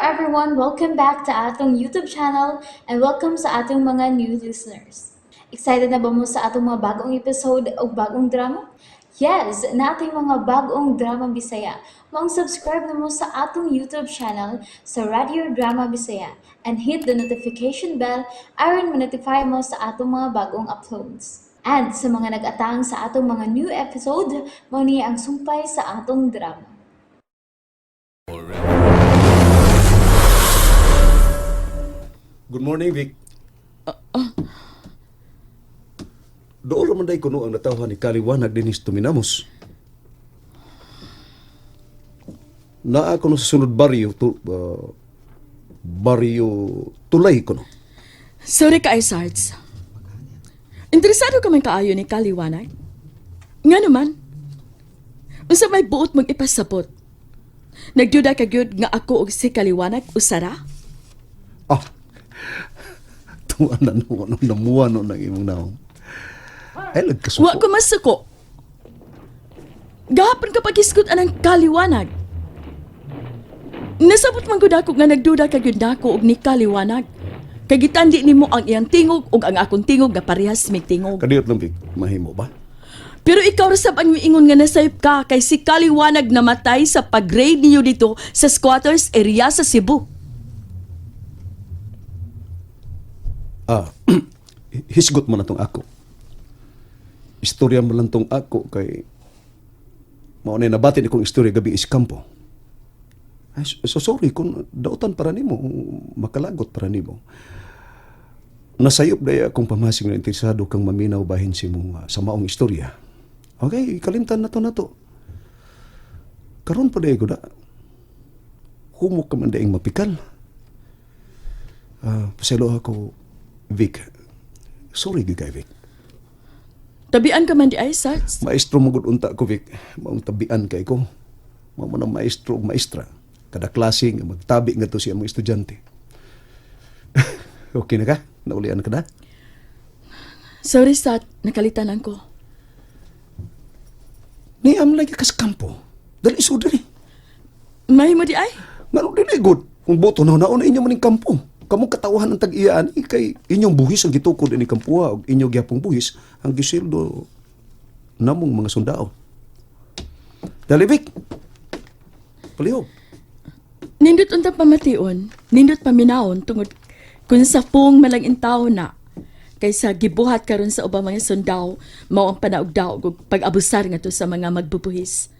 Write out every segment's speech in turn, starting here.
everyone! Welcome back to atong YouTube channel and welcome sa atong mga new listeners. Excited na ba mo sa atong mga bagong episode o bagong drama? Yes, nating mga bagong drama Bisaya. Maong subscribe na mo sa atong YouTube channel sa Radio Drama Bisaya and hit the notification bell aron ma-notify mo sa atong mga bagong uploads. And sa mga nag-atang sa atong mga new episode, mao ni ang sumpay sa atong drama. Good morning, Vic. Doon raman day kuno ang natawhan ni Kaliwanag dinis Tuminamos. Naa kuno sa sunod baryo, baryo Tulay kuno. Sorry ka, Sards. Interesado ka man kaayo ni Kaliwanag? Nga naman. Unsa may buot mong ipasabot? Nagduda ka gyud nga ako og si Kaliwanag usara? Ah, tuwa na no, no, namuha no ng imong naong. Ay, nagkasuko. Wa ko masuko. Gahapon ka paghisgot anang Kaliwanag. Nasabot man gud ako nga nagduda ka gyud nako og ni Kaliwanag. Kay gitandi nimo ang iyang tingog ug ang akong tingog nga parehas mig tingog. Kadiyot lang, Vic. Mahimo ba? Pero ikaw ra sab ang miingon nga nasayop ka kay si Kaliwanag namatay sa pag-raid niyo dito sa squatters area sa Cebu. Ah, hisgot mo na tong ako. Istorya mo lang tong ako kay mao na nabati ni kong istorya gabi iskampo. Ay, so sorry kung dautan para nimo, makalagot para nimo. Nasayop daya akong pamasing na interesado kang maminaw bahin si mong sa maong istorya. Okay, kalimtan na to na to. Karon pa daya ko da. Humok ka man daing mapikal. Ah, pasaylo ako, Vic. Sorry gyud kay Vic. Tabian ka man di ay, Sards. Maestro mo gud unta ko, Vic. Maong tabian kay ko. Mao man ang maestro ug maestra. Kada klase nga magtabi ngadto siya mga estudyante. Okay na ka? Naulian ka na? Sorry, Sat. Nakalitan lang ko. Niam lagi ka sa kampo. Dali isod dali. Mahimo di ay? Ngano dili good. Kung boto na nauna inyo maning kampo. Kamo katawahan ang tag-iyaan eh, kay inyong buhis ang gitukod ini kampuha ug inyong gyapong buhis ang gisildo namong mga sundao. Dali, Vic. Palihog. Nindot unta pamation, nindot paminawon tungod kun sa pung malang intaw na kaysa gibuhat karon sa ubang mga sundao mao ang panaugdaog ug pag-abusar ngadto sa mga magbubuhis.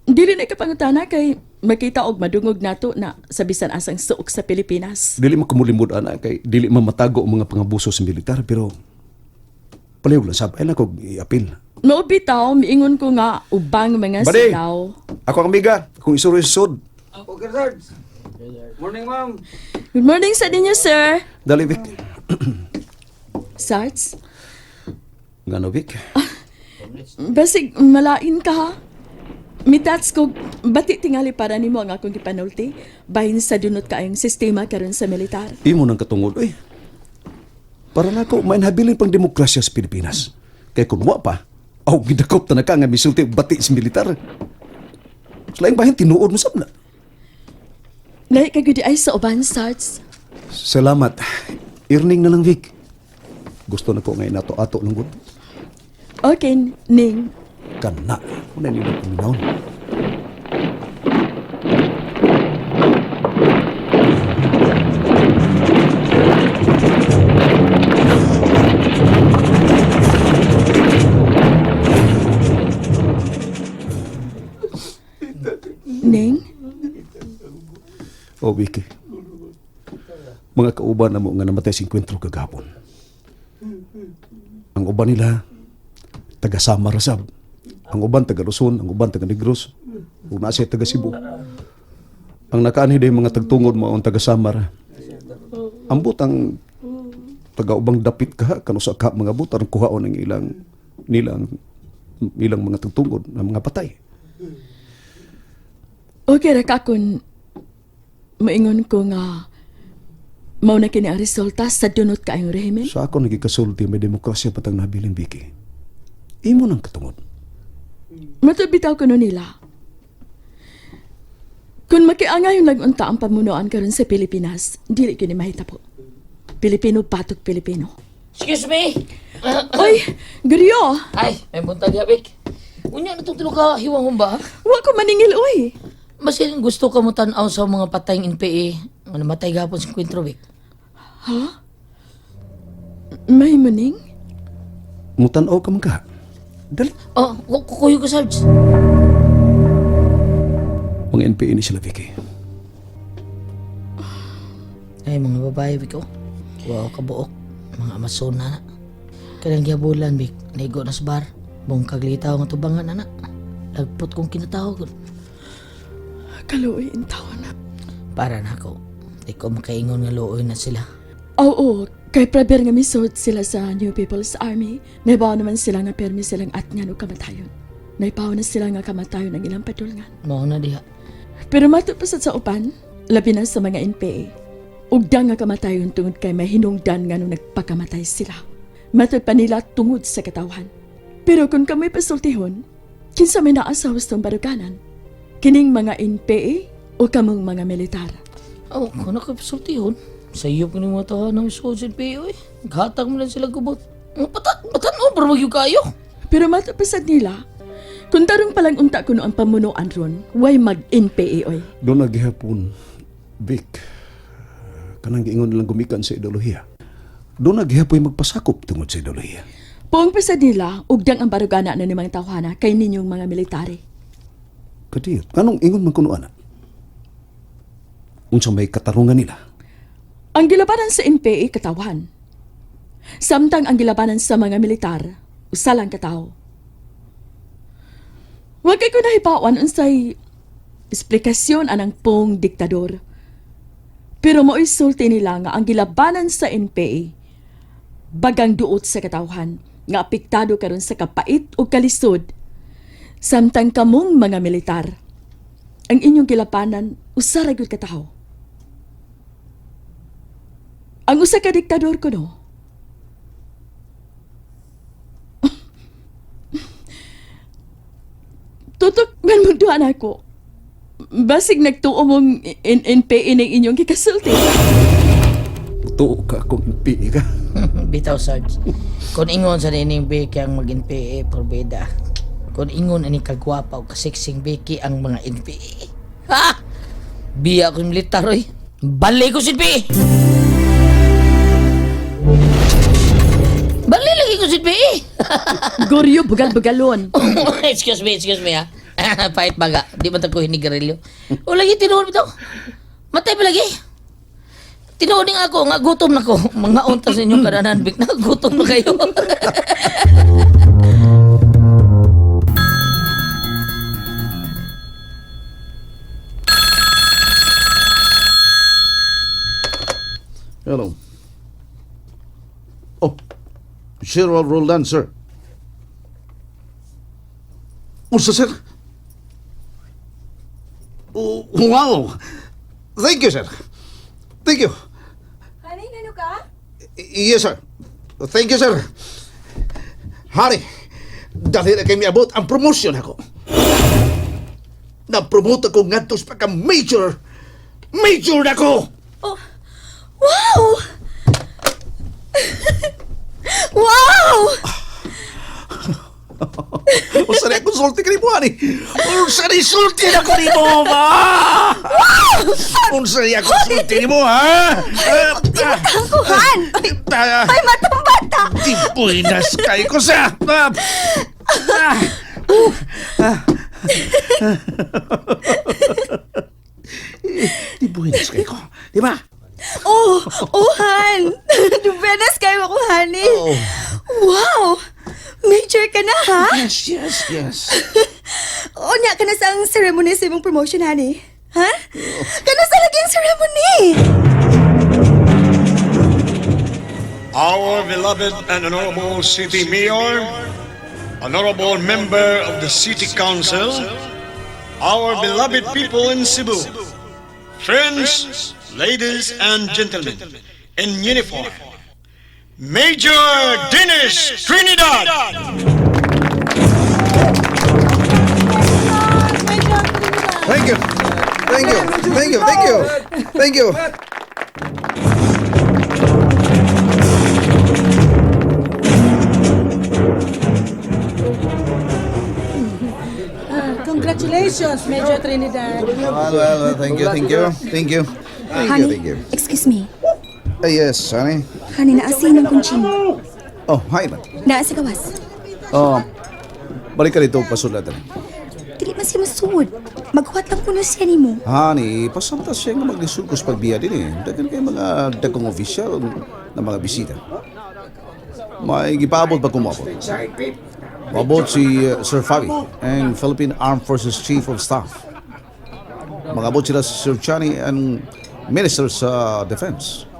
Dili na kapangutana kay makita og madungog nato na sa bisan asang suok sa Pilipinas. Dili man kumulimod ana kay dili man matago ang mga pangabuso sa militar pero palihog lang sab ay lang kog iapil. Mao bitaw miingon ko nga ubang mga Buddy! sundao. Ako ang amiga, kung isuro sud. Okay, Sarge. Morning, ma'am. Good morning sa ninyo, sir. Dali, Vic. Sards, Ngano, Vic? basig malain ka ha. Mitats ko, bati tingali para nimo ang akong gipanulti, bahin sa dunot kaayong sistema karon sa militar. Imo nang katungod oy. Para nako mainhabilin pang demokrasya sa Pilipinas. Kay kun wa pa, aw gidakop ta na ka nga misulti og bati sa militar. Sa laing bahin tinuod mo sab na. Lahi ka gyud ay sa uban, Sards. Salamat. Earning na lang, Vic. Gusto na ko ngay nato ato lang gud. Okay, Ning. Kana, una nilo paminawon. Ning? O, Vicky. Mga kauban na mo nga namatay sa enkwentro kagapon. Ang uban nila, taga Samar sab. Ang uban taga Luzon, ang uban taga Negros, ug naa siya taga Cebu. Ang nakaanhi day mga tagtungod mao ang taga Samar. Ambot ang taga ubang dapit ka kanusa ka mga butar kuhaon ang ilang nilang ilang mga tagtungod ng mga patay. Okay ra ka kun maingon ko nga mao na kini ang resulta sa dunot kaayong rehimen. Sa ako nagikasulti may demokrasya patang nabilin, Vicky. Imo nang katungod. Matod bitaw kuno nila. Kung makiangayon lang unta ang pamunuan karon sa Pilipinas, dili gyud ni mahitabo. Pilipino batok Pilipino. Excuse me! Oy, Guryo, Ay, may buntag yabik. Unya na itong tulo ka hiwang humba. wa ko maningil oy. Basin gusto ka mo tanaw sa mga patayng NPA nga namatay gapon sa kwentro, Bik. May maning? Mutanaw ka man ka. Dali. Oh, kukuyo ko, Sarge. Mga NPA ni sila, Vicky. Ay, mga babae, Bik, oh. Wow, kabuok. Mga Amazon na na. Kanang gihabulan, Bik. Naigo na sa bar. Buong kaglitaw nga tubangan, na na. Lagpot kong kinatawag. Kaluoy in taon. Para na ako. Di ko makaingon nga luoy na sila. Oo, kay preber nga misod sila sa New People's Army. Naibaw naman sila nga permi silang atngan o kamatayon. Naibaw na sila nga kamatayon ang ilang padulngan. Mao na diha. Pero matod pa sad sa upan, labi na sa mga NPA. Ugdang nga kamatayon tungod kay may hinungdan nga nung nagpakamatay sila. Matod pa nila tungod sa katawan. Pero kung kamoy pasultihon, kinsa may naa sa hustong baruganan? Kining mga NPA o kamong mga militar? Oh, kung nakasultihon. Sa iyo ko ni mga tawa ng isuod sa NPA, oy. Gatag mo lang sila gubot. Mga patan, oh, pero magyug kayo. Pero matapasad nila, kung tarong palang unta kuno ang pamunuan ron, way mag-NPA oy. Doon naghihapon, Vic, kanang giingon nilang gumikan sa ideolohiya. Doon naghihapoy magpasakop tungod sa ideolohiya. Buong pasad nila, ugdang ang barugana na ni mga tawhana kay ninyong mga military. Kadiyot, anong ingon man kuno ana? Unsa may katarungan nila? Ang gilabanan sa NPA katawan. Samtang ang gilabanan sa mga militar, usa lang katawo. Wa kay ko nahibawan unsay esplikasyon anang pong diktador. Pero mao'y sulti nila nga ang gilabanan sa NPA bagang duot sa katawhan nga apektado karon sa kapait o kalisod samtang kamong mga militar. Ang inyong gilabanan usa ra gyud katawo. Ang usa ka diktador kuno. Tutok man mong duha na ako. Basig nagtuo mong NPA ning inyong gikasulti. Tuo ka akong NPA ka. Bitaw, Sarge. Kung ingon sa nining Becky ang mag-NPA, porbeda. Kung ingon ani kagwapa o kasiksing Becky ang mga NPA. Ha! Biya ko yung militar, oy. Bali ko si NPA! Bali lagi ko si NPA! Goryo bugal-bugalon. Excuse me, ha. Pahit baga. Di man ko hinigarilyo. O lagi, tinuod bitaw. Matay pa lagi. Tinuod nga ako, nga gutom na ko. Mga unta sa inyong kananan, Bik. Nagutom na kayo. Hello. Oh, General Roldan, sir. Unsa, sir? Oh, wow! Thank you, sir. Thank you. Honey, ano ka? Yes, sir. Thank you, sir. Harry, dali na kay miabot ang promotion ako. Na-promote ako ngadto sa pagka major. Major na ko! Oh, wow! Wow! Unsa na akong sulti kanimo ani? Unsa ni sulti na ko nimo, ma? Unsa ni akong sulti nimo, ha? Ang kuhan! Ay, ay, matang bata! Tibuinas kay ko sa. Ah. Tibuinas kay ko, di ba? Oh, oh, Han! Dubenas kayo ako, honey! Oh. Wow! Major ka na, ha? Yes, yes, yes. Unya ka na sa ang ceremony sa imong promotion, honey. Ha? Kana sa lagi ang ceremony! Our beloved and honorable city mayor, honorable member of the city council, our beloved people in Cebu, friends, ladies and gentlemen, in uniform, Major Dennis Trinidad! Thank you. Thank you. Thank you, thank you. Thank you. Congratulations, Major Trinidad. Well, thank you, thank you. Thank you. Thank you, Honey, thank you. excuse me. Yes, honey. Honey, naa si Nang Kunching. Oh, hi man. Naa sa gawas. Oh, balik ka dito, pasulat. Dili man siya masud. Maghuwat lang kuno siya nimo. Honey, pasamta siya nga maglisod ko sa pagbiya din eh. Daghan kay mga dagkong opisyal na mga bisita. May gipaabot pa kumabot. Maabot si Sir Fabi, ang Philippine Armed Forces Chief of Staff. Mangabot sila si Sir Chani ang Minister sa Defense.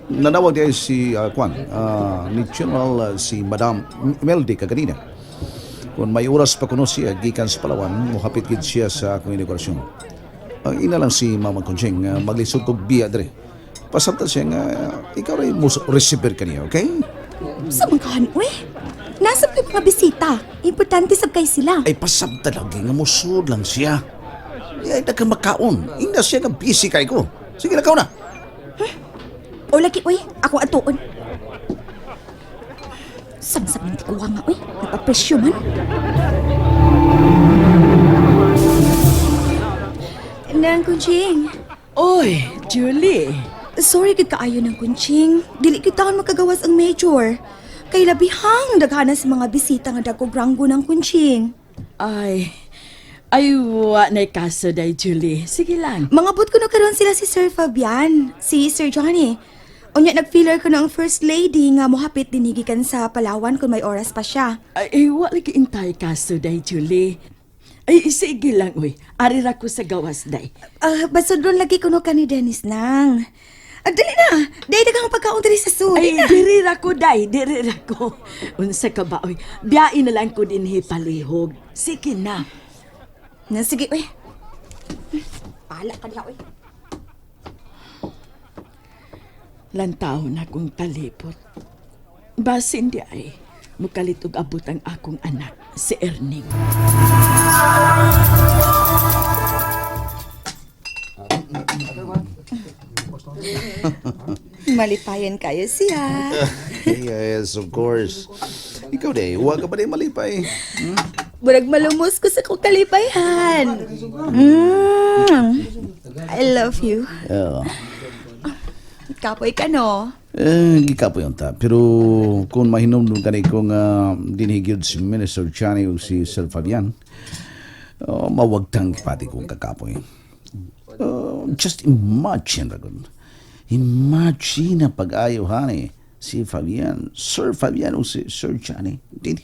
Nanawag diay si Kwan, ni General si Madam Meldy kaganina. Kung may oras pa kuno siya gikan sa Palawan, mohapit gid siya sa akong inaugurasyon. Ang ina lang si Mama Concheng, maglisod kog biya dre. Pasabta siya nga ikaw ray mo receiver kaniya, okay? Sa man ka, honey, uy. Nasa pa yung mga bisita. Importante sab kay sila. Ay pasabta lagi nga musud lang siya. Ay daghang makaon. Ina siya nga busy kay ko. Sige na na. O lagi, uy. Ako atuon. Samsam ng tikuha nga, uy. Napapresyo man. Nang Kunching. Oy, Julie. Sorry gid kaayo ng Kunching. Dili gid taon makagawas ang major. Kay labihang daghana sa mga bisita nga dagkog ranggo ng Kunching. Ay, ay, wa na kaso day, Julie. Sige lang. Mangabot ko na karon sila si Sir Fabian, si Sir Johnny. Unya nagfeeler ko na ang first lady nga mohapit dinigikan sa Palawan kung may oras pa siya. Ay, ay, wa lagi intay kaso day, Julie. Ay, sige lang, uy. Ari ra ko sa gawas, day. Ah, basudlon lagi kuno ka ni Dennis nang. Ah, dali na. Dali daghang pagkaon diri sa sud. Ay, diri ra ko, day. Diri ra ko. Unsa ka ba, uy. Biyain na lang ko dinhi palihog. Sige na. Na sige, uy. Pala ka diha, uy. Lantaw na kong talipot. Basin di ay, mukalit og abot ang akong anak, si Erning. Malipayan kayo siya. Yes, of course. Ikaw day, huwag ka ba day malipay? Murag malumos ko sa kong kalipayan. I love you. Oo. Kapoy ka, no? Eh, gikapoy unta. Pero kung mahinumdum kani kung dinhigyod si Minister Chani o si Sir Fabian, oh, mawagtang pati kong kakapoy. Oh, just imagine, Ragon. Imagine na pag-ayaw, honey. Si Fabian, Sir Fabian o si Sir Chani. Dini,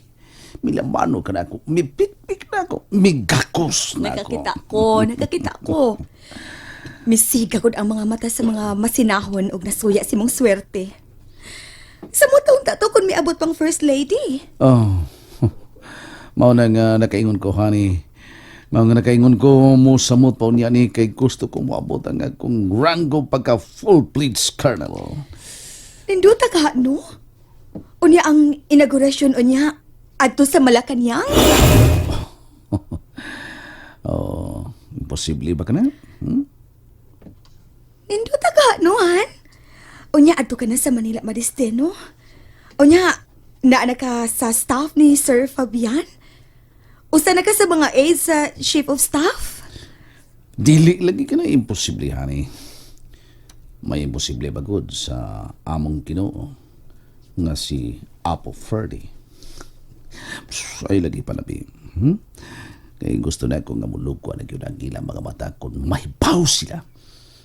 milamano ka na ako. Mipikpik na ako. Migakos na ako. Nakakita ko, nakakita ko. Misiga gud ang mga mata sa mga masinahon og nasuya si mong swerte. Sa mo taon ta to kung miabot pang first lady. Oh. Mao na nga nakaingon ko, honey. Mao nga nakaingon ko, musamot pa niya ni kay gusto ko moabot ang akong ranggo pagka full-fledged colonel. Ninduta ka, no? Unya ang inaugurasyon unya adto sa Malacanang? Oh, imposible ba ka na? Hmm? Ninduta ka, no, han? Unya adto ka na sa Manila Madisteno? Unya, naa na ka sa staff ni Sir Fabian? Usa na ka sa mga aides sa Chief of Staff? Dili lagi ka na imposible, honey. May imposible ba gud sa among Ginoo nga si Apo Ferdy. Pss, ay lagi pa nabi. Kay gusto na ko nga mulugko na gyud ang ilang mga mata kung mahibaw sila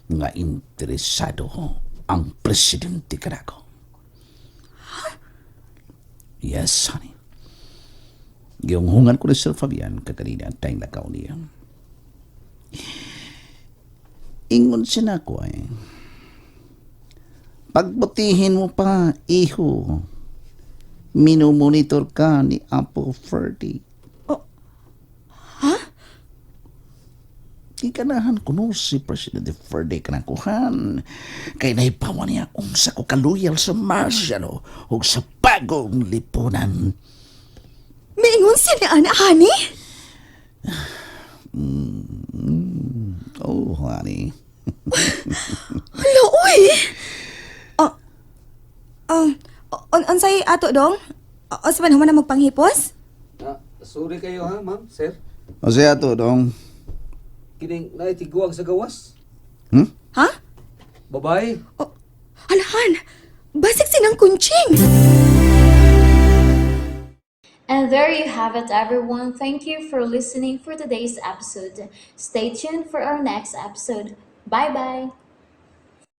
nga interesado ang presidente kanako. Yes, honey. Giyunghungan ko ni Sir Fabian kaganina ang tayong lakaw niya. Ingon siya na ako ay. Pagbutihin mo pa, iho. Minomonitor ka ni Apo Ferdy. Oh, Ha? Giganahan ko no si Presidente Ferdy kanakuhan. Kay naipawa niya unsa ko kaluyal sa Marciano ug sa bagong lipunan. Miingon siya ni Ana, honey? Oh, honey. Hala, uy! Oh, unsay ato dong? O sa man human na magpanghipos? Ah, sorry kayo ha, ma'am, sir. O siya to, dong. Kining naitiguang sa gawas. Ha? Babae. Oh, halahan! Basig sinang kunching! And there you have it, everyone. Thank you for listening for today's episode. Stay tuned for our next episode. Bye bye.